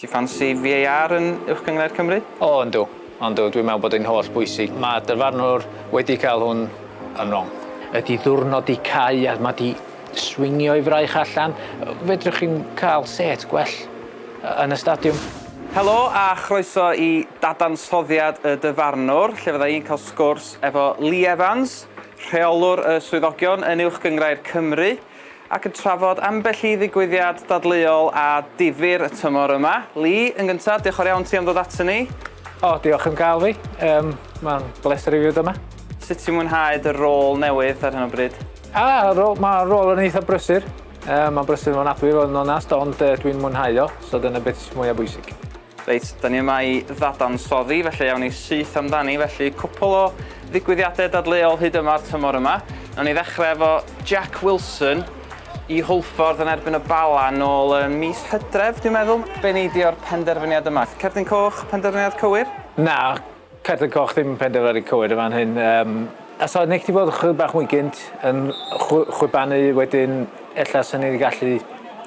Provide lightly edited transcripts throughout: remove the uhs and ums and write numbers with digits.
Ti ffansi VAR yn Uwch Gynghrair Cymru? O, yndw. Yndw, dwi'n meddwl bod e'n holl bwysig. Mae dyfarnwr wedi cael hwn yn wrong. Ydy ddwrnod i cau a mae di swingio i fraich allan. Fedrwch chi'n cael set gwell yn y stadiwm. Helo a chroeso i Dadansoddiad y Dyfarnwr, lle fydda i'n cael sgwrs efo Lee Evans, rheolwr y swyddogion yn Uwch Gynghrair Cymru. Ac yn trafod ambell i ddigwyddiad dadleuol a difyr y tymor yma. Lee, yn gyntaf, diolch o'r iawn ti am ddod ato ni. O, diolch am gael fi. Um, Mae'n bleser i fi fod yma. Sut ti'n mwynhau dy rôl newydd ar hyn o bryd? Ah, rôl, mae rôl yn eitha brysur. Um, mae'n brysur yn ofnadwy fod yn onast, ond uh, dwi'n mwynhau o, so dyna beth mwyaf bwysig. Reit, da ni yma i ddadansoddi, felly awn ni syth amdani. Felly, cwpl o ddigwyddiadau dadleuol hyd yma'r tymor yma. Nawn ni ddechrau efo Jack Wilson i Hwlffordd yn erbyn y Bala nôl ym mis Hydref, dwi'n meddwl. Be nei di o'r penderfyniad yma? Cerdyn coch, penderfyniad cywir? Na, cerdyn coch ddim yn penderfyniad cywir yn fan hyn. Um, a so Nick di bod chydig bach mwy gynt yn chwibanu wedyn ella sy'n ni wedi gallu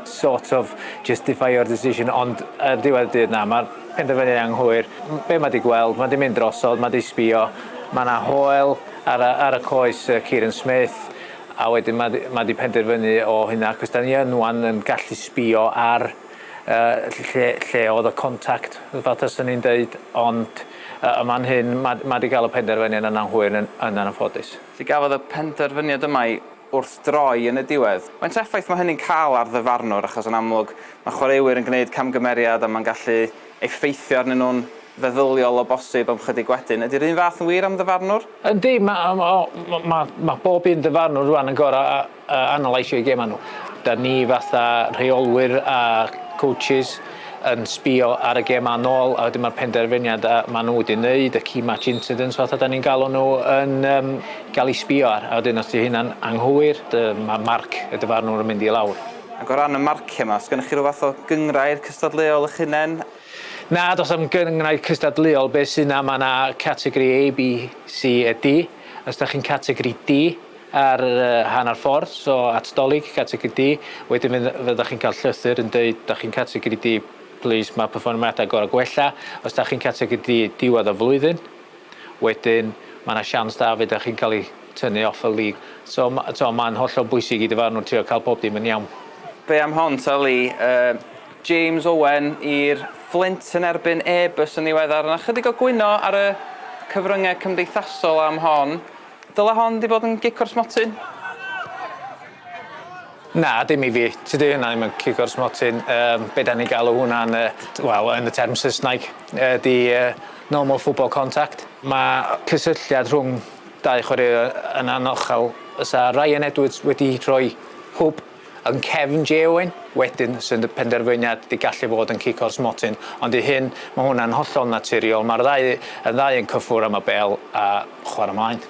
sort of justify-o'r decision ond ar diwedd y dydd na ma'r penderfyniad anghywir. Be' ma' 'di gweld ma' 'di mynd drosodd ma' 'di sbio ma' 'na hoel ar y ar y coes yy Kieran Smith a wedyn ma' 'di ma' 'di penderfynu o hynna achos 'dan ni yn ŵan yn gallu sbio ar yy lle lle o'dd y contact fatha swn i'n deud ond yy yn fan hyn ma' ma' 'di ga'l y penderfyniad yna'n hwyr yn yn anffodus. Fe gafodd y penderfyniad yma ei wrthdroi yn y diwedd. Faint o effaith mae hynny'n cael ar ddyfarnwr, achos yn amlwg mae chwaraewyr yn gwneud camgymeriad a mae'n gallu effeithio arnyn nhw'n feddyliol o bosib am chydig wedyn. Ydy'r un fath yn wir am ddyfarnwr? Yndi, mae ma' ma' ma' bob un dyfarnwr rŵan yn gor'o' analysio eu gema nhw. 'Da ni fatha rheolwyr a coaches yn sbio ar y gema nôl a wedyn ma'r penderfyniad a ma' nhw wedi neud y key match incidents fatha 'dan ni'n galw nhw yn yym ga'l 'u sbio ar a wedyn os 'di hynna'n anghywir dy- ma' marc y dyfarnwr yn mynd i lawr. Ac o ran y marcia 'ma, sgynnoch chi ryw fath o gynghrair cystadleuol 'ych hunen? Na, do's 'am gynghrair cystadleuol, be' sy 'na ma' 'na categori A, B, C a D. Os 'dach chi'n categori D ar hanner ffordd, so at Dolig, categori D, wedyn fydd, fyddwch chi'n cael llythyr yn dweud, da chi'n categori D, please, mae perfformiadau gorau gwella. Os da chi'n categori D diwedd y flwyddyn, wedyn mae yna siawns da fydd chi'n cael ei tynnu off y league. So, so mae'n hollol bwysig i dyfarnwr trio cael pob dim yn iawn. Be am hon ta Lee? Uh, James Owen i'r Flint yn erbyn Airbus yn ddiweddar. Yna chydig o gwyno ar y cyfryngau cymdeithasol am hon. Dyle hon 'di bod yn gic o'r smotyn? Na, dim i fi. Tydi hynna ddim yn cic o'r smotyn. Yym be' 'dan ni'n galw hwnna'n yy wel yn y term Saesnaeg ydi yy normal football contact. Ma' cysylltiad rhwng dau chwaraewr yn anochel. Fysa Ryan Edwards wedi rhoi hwb yn cefn Jay Owen, wedyn sy'n y penderfyniad 'di gallu fod yn cic o'r smotyn, ond i hyn ma' hwnna'n hollol naturiol, ma'r ddau y ddau yn cyffwr am y bêl a chwara mlaen.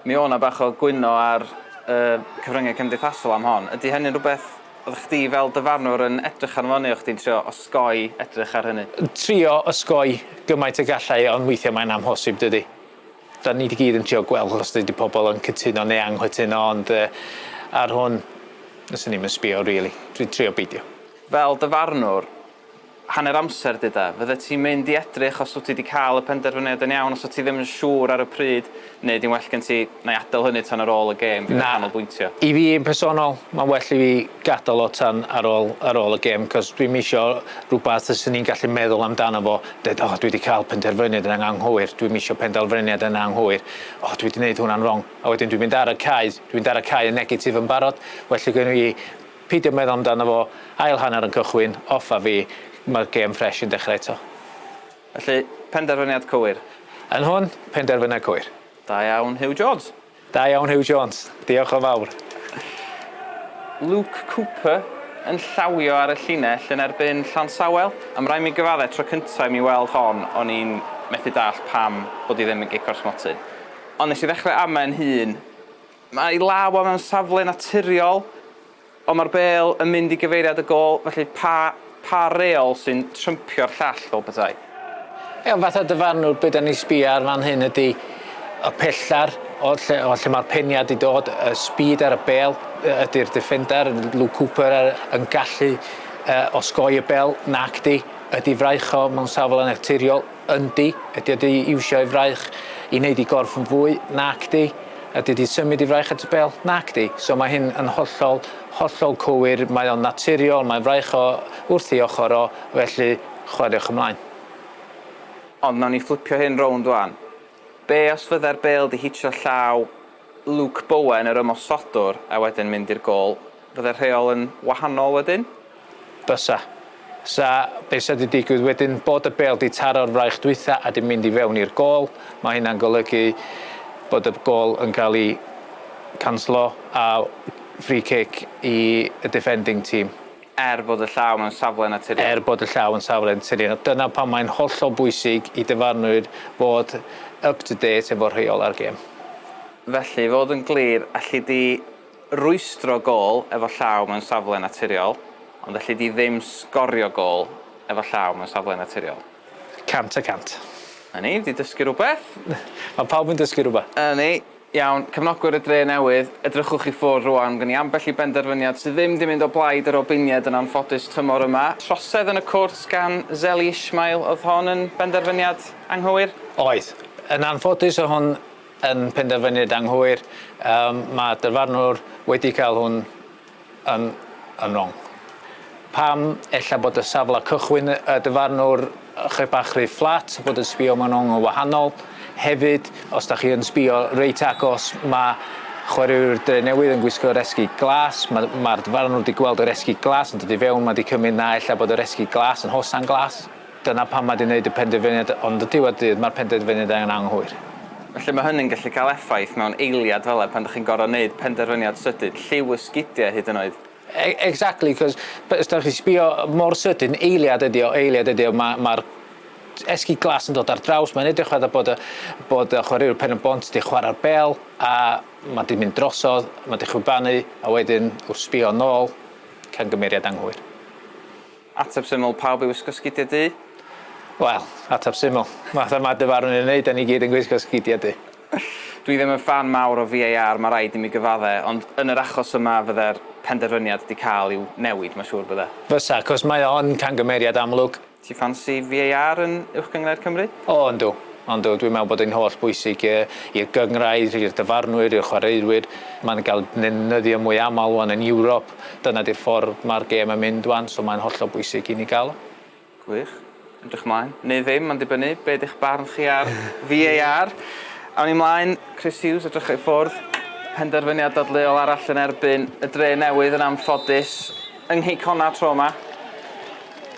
Mi o' 'na bach o gwyno ar y cyfryngau cymdeithasol am hon. Ydy hynny'n rhywbeth oeddech chdi fel dyfarnwr yn edrych arno fo neu o'ch chdi'n trio osgoi edrych ar hynny? Trio osgoi gymaint y galla i ond weithia' mae'n amhosib dydi? 'Dan ni 'di gyd yn trio gweld os ydi pobol yn cytuno neu anghytuno ond yy ar hwn fyswn i'm yn sbio rili. Dwi'n trio beidio. Fel dyfarnwr, hanner amser deuda, fyddet ti'n mynd i edrych os wyt ti 'di cael y penderfyniad yn iawn, os wyt ti ddim yn siŵr ar y pryd, neu ydi'n well gen ti, 'na i adael hynny tan ar ôl y gêm, dwi'n canolbwyntio? I fi yn personol, mae'n well i fi gadael o tan ar ôl ar ôl y gêm 'cos dwi'm isio rwbath fyswn i'n gallu meddwl amdano fo deud o dwi 'di ca'l penderfyniad yn anghywir dwi'm isio penderfyniad yn anghywir o dwi 'di neud hwnna'n rong a wedyn dwi'n mynd ar y cae dwi'n mynd ar y cae yn negatif yn barod well gen i peidio meddwl amdano fo ail hanner yn cychwyn off a fi ma'r gêm ffresh yn dechre eto. Felly, penderfyniad cywir. Yn hwn, penderfyniad cywir. Da iawn Huw Jones. Da iawn Huw Jones. Diolch yn fawr. Luke Cooper yn llawio ar y llinell yn erbyn Llansawel. A ma' rai' mi gyfadde, tro cynta i mi weld hon, o'n i'n methu dallt pam bod hi ddim yn gic o'r smotyn. Ond nes i ddechrau ame'n hun. Mae ei law o mewn safle naturiol. Ond mae'r bêl yn mynd i gyfeiriad y gôl, felly pa pa reol sy'n trympio'r llall fel petai? Ie, ond fatha dyfarnwr, be' 'dan ni'n sbio ar fan hyn ydi y pellar o lle o lle ma'r peniad 'di dod, y speed ar y bêl, yy ydi'r defender, Luke Cooper ar yn gallu yy osgoi y bêl? Nacdi. Ydy fraich o mewn safle naturiol? Yndi. Ydy o 'di iwsio ei fraich i neud 'i gorff yn fwy? Nacdi. Ydy o 'di symud 'i fraich at y bêl? Nacdi. So mae hyn yn hollol, hollol cywir, mae o'n naturiol, mae fraich o wrth 'i ochr o, felly chwaraewch ymlaen. Ond nawn ni fflipio hyn rownd wan. Be os fydde'r bêl 'di hitio llaw Luke Bowen yr ymosodwr a wedyn mynd i'r gôl, fydde'r rheol yn wahanol wedyn? Bysa. Sa be sa 'di digwydd wedyn bod y bêl 'di taro'r fraich dwytha a 'di mynd i fewn i'r gôl, ma' hynna'n golygu bod y gôl yn cael ei canslo a free kick i y defending team. Er bod y llaw mewn safle naturiol. Er bod y llaw yn safle naturiol. Dyna pam mae'n hollol bwysig i dyfarnwyr fod up to date efo rheola'r gêm. Felly, i fod yn glir, alli di rwystro gôl efo llaw mewn safle naturiol, ond alli di ddim sgorio gôl efo llaw mewn safle naturiol. 100%. 'Na ni, 'di dysgu rhywbeth. Mae pawb yn dysgu rhywbeth. 'Na ni. Iawn, cefnogwyr y Dre Newydd, edrychwch i ffwrdd rwan, gen i ambell i benderfyniad sydd ddim 'di mynd o blaid yr Albaniaid yn anffodus tymor yma. Trosedd yn y cwrt gan Zeli Ismail, oedd hon yn benderfyniad anghywir? Oedd. Yn anffodus oedd hwn yn penderfyniad anghywir. Yym, mae dyfarnwr wedi cael hwn yn yn rong. Pam? Ella bod y safle cychwyn y dyfarnwr ychydig bach rhy fflat, bod yn sbio mewn ongl wahanol. Hefyd, os da chi yn sbio reit agos, mae chwaraewyr Drenewydd yn gwisgo'r esgid glas, mae'r ma dyfarnwr wedi gweld yr esgid glas yn dod i fewn, mae wedi cymryd na ella bod yr esgid glas yn hosan glas. Dyna pam mae 'di wneud y penderfyniad, ond y diwedd dydd mae'r penderfyniad yn anghywir. Felly mae hynny'n gallu cael effaith mewn eiliad fel 'a pan 'dach chi'n gorfod neud penderfyniad sydyn, lliw y sgidiau hyd yn oed. Exactly, 'cos os 'dach chi'n sbio mor sydyn, eiliad ydi o, eiliad ydi o, ma' ma'r esgid glas yn dod ar draws, mae'n edrych fatha bod y bod y chwaraewr Pen y Bont 'di chwarae'r bêl a ma' 'di mynd drosodd, ma' 'di chwibanu a wedyn wrth sbio nôl, camgymeriad anghywir. Ateb syml, pawb i wisgo sgidiau du? Wel, ateb syml. Fatha ma' dyfarnwr yn neud, 'da ni gyd yn gwisgo sgidiau du. Dwi ddim yn ffan mawr o VAR, ma' raid i mi gyfadde, ond yn yr achos yma fydde'r penderfyniad 'di cael i'w newid, ma' siŵr bydde. Fysa, 'cos mae o'n cangymeriad amlwg. Ti ffansi VAR yn Uwch Gynghrair Cymru? O yndw, yndw, dwi'n meddwl bod e'n holl bwysig i'r gynghrair, i'r dyfarnwyr, i'r chwaraewyr. Mae'n cael defnyddio mwy aml wan yn Ewrop, dyna di'r ffordd mae'r gêm yn mynd wan, so mae'n hollol bwysig i ni gael o. Gwych. Edrych mlaen. Neu ddim, mae'n dibynnu be 'di'ch barn chi ar VAR. Awn ni mlaen, Chris Hughes, edrych i ffwrdd. Penderfyniad dadleuol arall yn erbyn y Dre Newydd yn anffodus. Yng Nghei Connah tro 'ma.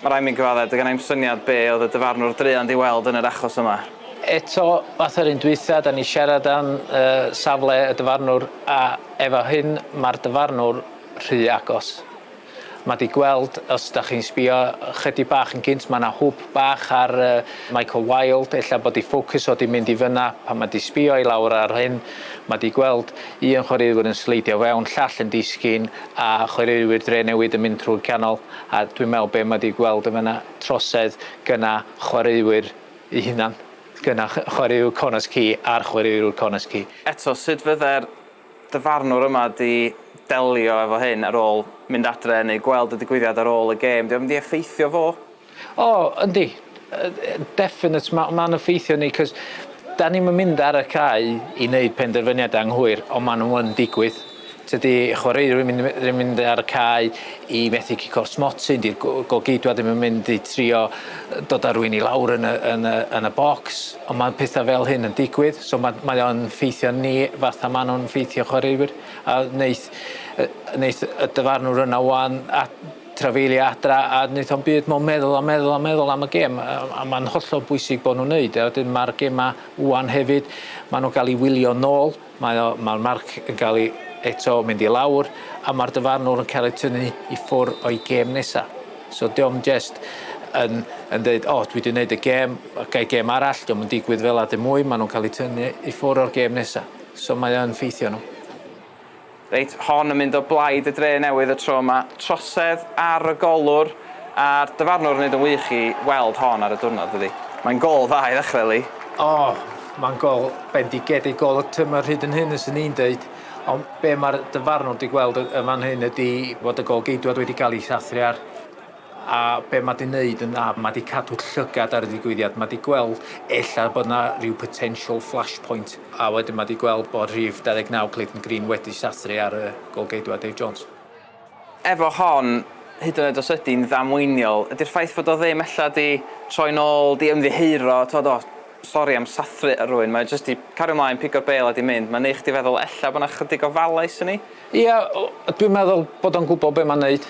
Ma' rai' mi gyfadde, doedd genna i'm syniad be' oedd y dyfarnwr druan 'di weld yn yr achos yma. Eto, fatha'r un dwytha, 'dan ni siarad am yy safle y dyfarnwr a efo hyn ma'r dyfarnwr rhy agos. Ma' 'di gweld, os 'dach chi'n sbïo chydig bach yn gynt, ma' 'na hwb bach ar yy Michael Wilde, ella bod 'i ffocws o 'di mynd i fynna pan ma' 'di sbïo i lawr ar hyn, ma' 'di gweld un chwaraewr yn sleidio fewn, llall yn disgyn, a chwaraewyr Drenewydd yn mynd trwy'r canol a dwi'n meddwl be' ma' 'di gweld yn fanna trosedd gynna chwaraewyr 'u hunan gynna chwaraewr Connah's Quay a'r chwaraewr Connah's Quay. Eto, sut fydde'r dyfarnwr yma 'di delio efo hyn ar ôl mynd adre neu gweld y digwyddiad ar ôl y gêm? 'Di o'n mynd i effeithio fo? O yndi definite ma' ma'n effeithio ni 'c'os 'dan ni'm yn mynd ar y cae i neud penderfyniad anghywir on' ma' nw yn digwydd. Tydi chwaraewyr ddim yn ddim yn mynd ar y cae i methu cico'r smotyn 'di'r golgeidwad ddim yn mynd i trio dod â rywun i lawr yn y yn y yn y bocs on' ma' petha fel hyn yn digwydd so ma' mae o'n ffeithio ni fatha ma' nw'n ffeithio chwaraewyr a neith yy neith y dyfarnwr yna ŵan a trafeilio adra a neith o'm byd mo'n meddwl a meddwl a meddwl am y gêm a a ma'n hollol bwysig bo' nw'n neud a wedyn ma'r gema ŵan hefyd ma' nw ga'l 'u wylio nôl mae o ma'r marc yn ga'l 'i eto mynd i lawr a ma'r dyfarnwr yn ca'l ei tynnu i ffwr' o'i gêm nesa. So 'di o'm jyst yn yn deud o dwi 'di neud y gêm gai gêm arall 'di o'm yn digwydd fel 'a dim mwy ma' nw'n ca'l 'u tynnu i ffwr' o'r gêm nesa. So mae o'n ffeithio nw. Reit, hon yn mynd o blaid y Dre Newydd y tro yma. Trosedd ar y golwr, a'r dyfarnwr yn neud yn wych i weld hon ar y diwrnod, dydi? Mae'n gôl dda i ddechrau, Lee. O, mae'n gôl bendigedig, gôl y tymor hyd yn hyn, fyswn i'n deud. Ond be mae'r dyfarnwr 'di gweld yn fan hyn ydi bod y gôl-geidwad wedi cael ei sathru ar. A be mae 'di wneud yn dda, mae 'di cadw llygad ar y digwyddiad, mae 'di gweld ella bod 'na ryw potential flashpoint, a wedyn mae 'di gweld bod rhif 29 Clayton Green wedi sathru ar y gôl-geidwad Dave Jones. Efo hon, hyd yn oed os ydy'n ddamweiniol, ydy'r ffaith fod o ddim ella 'di troi nôl, 'di ymddiheuro, t'od, o, sori am sathru ar rywun, mae o jyst 'di cario mlaen, pigo'r bêl a 'di mynd, mae'n neu' chdi feddwl ella bo' 'na chydig o falais yn 'i. Ia, dwi'n meddwl bod o'n gwybod be' mae'n neud,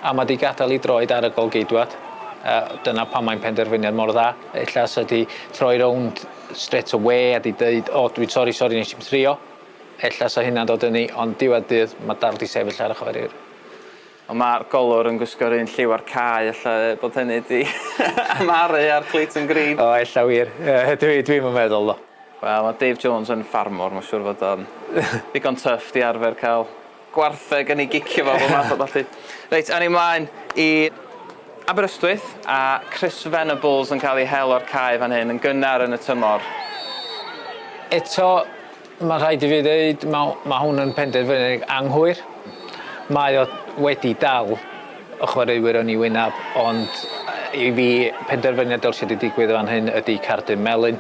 a mae 'di gadael ei droed ar y gôl-geidwad. Dyna pam mae'n penderfyniad mor dda. Ella 'sa 'di troi rownd straight away a 'di deud, o, dwi'n sori, sori, nes i'm trio. Ella 'sa hynna'n dod yn ei, ond diwedd dydd, mae dal 'di sefyll ar y chwaraewr. Ond mae'r golwr yn gwisgo'r un lliw â'r cae, ella bod hynny 'di amharu ar Clayton Green. O, ella wir. Dwi, dwi'm yn meddwl ddo. Wel, mae Dave Jones yn ffarmwr, mae'n siŵr fod o'n ddigon tough 'di arfer cael gwartheg yn ei gicio fo, bob math o ballu. Reit, awn ni mlaen i Aberystwyth a Chris Venables yn cael ei hel o'r cae fan hyn yn gynnar yn y tymor. Eto, Mae'n rhaid i fi ddeud, mae, mae hwn yn penderfyniad anghywir. Mae o wedi dal y chwaraewyr yn ei wyneb, ond i fi penderfyniad dylse di digwydd fan hyn ydy cardyn melyn.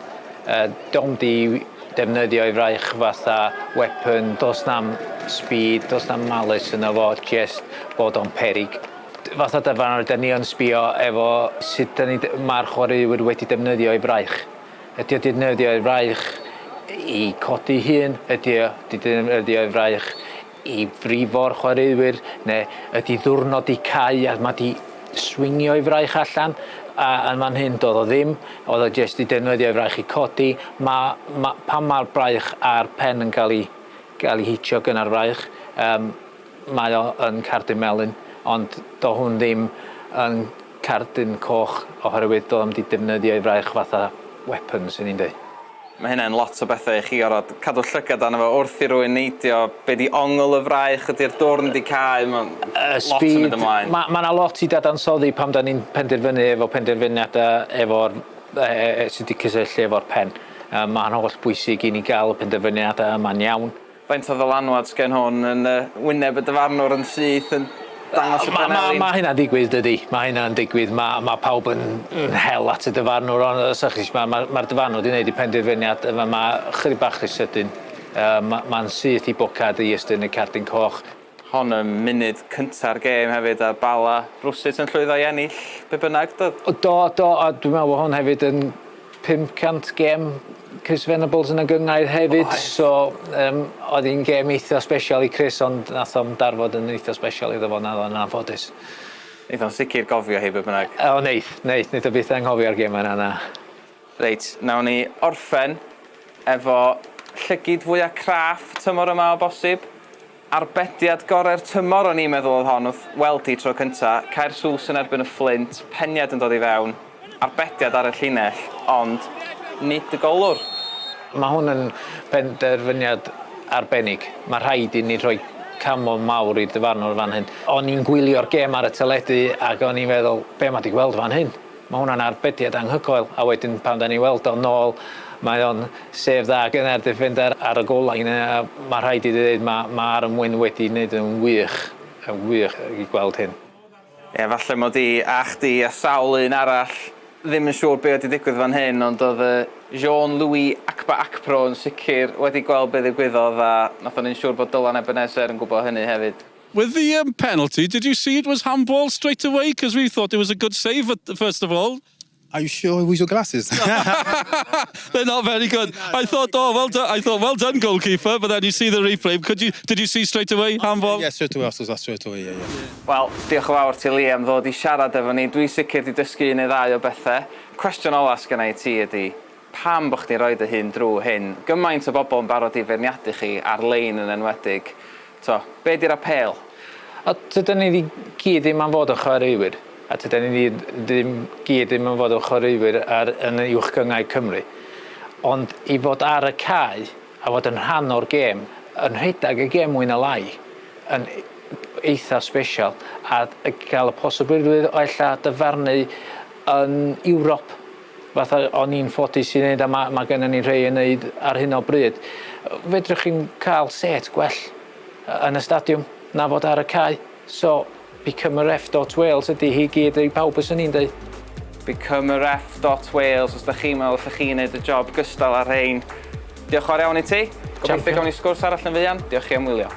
Dom di defnyddio ei fraich fatha weapon, does na'm speed, does na'm malice yno fo, jest bod o'n perig. Fatha dyfarnwr, da ni yn sbio efo sut da ni, mae'r chwaraewyr wedi defnyddio ei fraich. Ydy o 'di defnyddio ei fraich i codi hun? Ydy o 'di defnyddio ei fraich i frifo'r chwaraewyr? Neu ydy ddwrnod 'di cau a ma' 'di swingio ei fraich allan? A yn fan hyn do'dd o ddim, o'dd o jyst 'di defnyddio ei fraich i codi. Ma' ma' pan ma'r braich a'r pen yn ga'l 'i ga'l 'i hitio gynna'r fraich yym Mae o yn cardyn melyn, ond do hwn ddim yn cardyn coch oherwydd doedd o'm 'di defnyddio ei fraich fatha weapon 'swn i'n deud. Mae hynna'n lot o bethau i chi orfod cadw llygad arno fo wrth i rywun neidio, be 'di ongl y fraich, ydi'r dwrn 'di cau, ma' lot yn mynd ymlaen. Ma' ma' 'na lot i dadansoddi pan 'dan ni'n penderfynu efo penderfyniada efo'r sydd 'di cysylltu efo'r pen. Yy ma'n holl bwysig i ni ga'l y penderfyniada yma'n iawn. Faint o ddylanwad sgen hwn yn wyneb y dyfarnwr yn syth yn dangos y paneli? Mae hynna'n digwydd dydy, mae hynna'n digwydd, mae, ma pawb yn hel at y dyfarnwr ond os ydych chi, mae'r ma, ma dyfarnwr wedi gwneud ei penderfyniad, mae ma chydig bach rhy sydyn, mae'n ma syth i bocad i estyn y cardyn coch. Hon ym munud cynta'r gêm hefyd a Bala rywsut yn llwyddo i ennill be bynnag doedd? Do, do, a dwi'n meddwl bod hwn hefyd yn 500 gêm Chris Venables yn y gynghrair hefyd. Oedd. So yym oedd hi'n gêm eitha sbesial i Chris ond nath o'm darfod yn eitha sbesial iddo fo naddo yn anffodus. Neith o'n sicr gofio hi be bynnag. O neith, neith, neith o byth anghofio'r gêm yna na. Reit, nawn ni orffen efo llygid fwya craff tymor yma o bosib. Arbediad gorau'r tymor o'n i'n meddwl oedd hon wrth weld hi tro cynta', Caersws yn erbyn y Fflint, peniad yn dod i fewn, arbediad ar y llinell, ond nid y golwr. Mae hwn yn benderfyniad arbennig. Mae rhaid i ni rhoi camol mawr i'r dyfarnwr fan hyn. O'n i'n gwylio'r gêm ar y teledu ac o'n i'n feddwl, be mae 'di gweld fan hyn? Mae hwnna'n arbediad anghygoel, a wedyn pan 'dan ni'n weld o nôl, mae o'n sef dda gynna'r defender ar y goal line a ma' rhaid i fi ddeud ma' ma' Aaron Wyn wedi neud yn wych, yn wych i gweld hyn. Ie, falle mod i a chdi a sawl un arall ddim yn siŵr be oedd 'di digwydd fan hyn, ond oedd Jean Louis Akpa Akpro yn sicr wedi gweld be ddigwyddodd a nath o neud yn siŵr bod Dylan Ebenezer yn gwybod hynny hefyd. With the um, penalty, did you see it was handball straight away? Because we thought it was a good save, at, first of all. Are you sure with your glasses? They're not very good. I thought, oh, well done. I thought, well done, goalkeeper. But then you see the replay. Could you? Did you see straight away handball? Yeah, straight away. I saw that straight away. Yeah, yeah. Wel, diolch yn fawr ti Liam ddod i siarad efo ni. Dwi sicr 'di dysgu un neu ddau o bethau. Cwestiwn ola sgynna i ti ydi, pam bo chdi'n rhoid dy hun drw hyn? Gymaint o bobl yn barod i feirniadu chi, ar-lein yn enwedig. T'o, be 'di'r apêl? A tydan ni i gyd ddim am fod yn chwaraewyr, a tydan ni ddim gyd ddim am fod yn chwaraewyr ar yn uwch gynghrair Cymru, ond i fod ar y cae a fod yn rhan o'r gêm, yn rhedeg y gêm mwy na lai, yn eitha sbesial, a gael y posibilrwydd o ella dyfarnu yn Ewrop, fatha o'n i'n ffodus i neud a ma' ma' gynnon ni rhei yn neud ar hyn o bryd fedrwch chi'm ca'l sêt gwell yn y stadiwm na fod ar y cae so Becomearef.wales ydy hi gyd i pawb fyswn i'n dweud. Becomearef.wales os da chi'n meddwl allech chi wneud y job gystal â'r rhain. Diolch fawr iawn i ti. Gobeithio Champion. gawn ni sgwrs arall yn fuan. Diolch chi am wylio.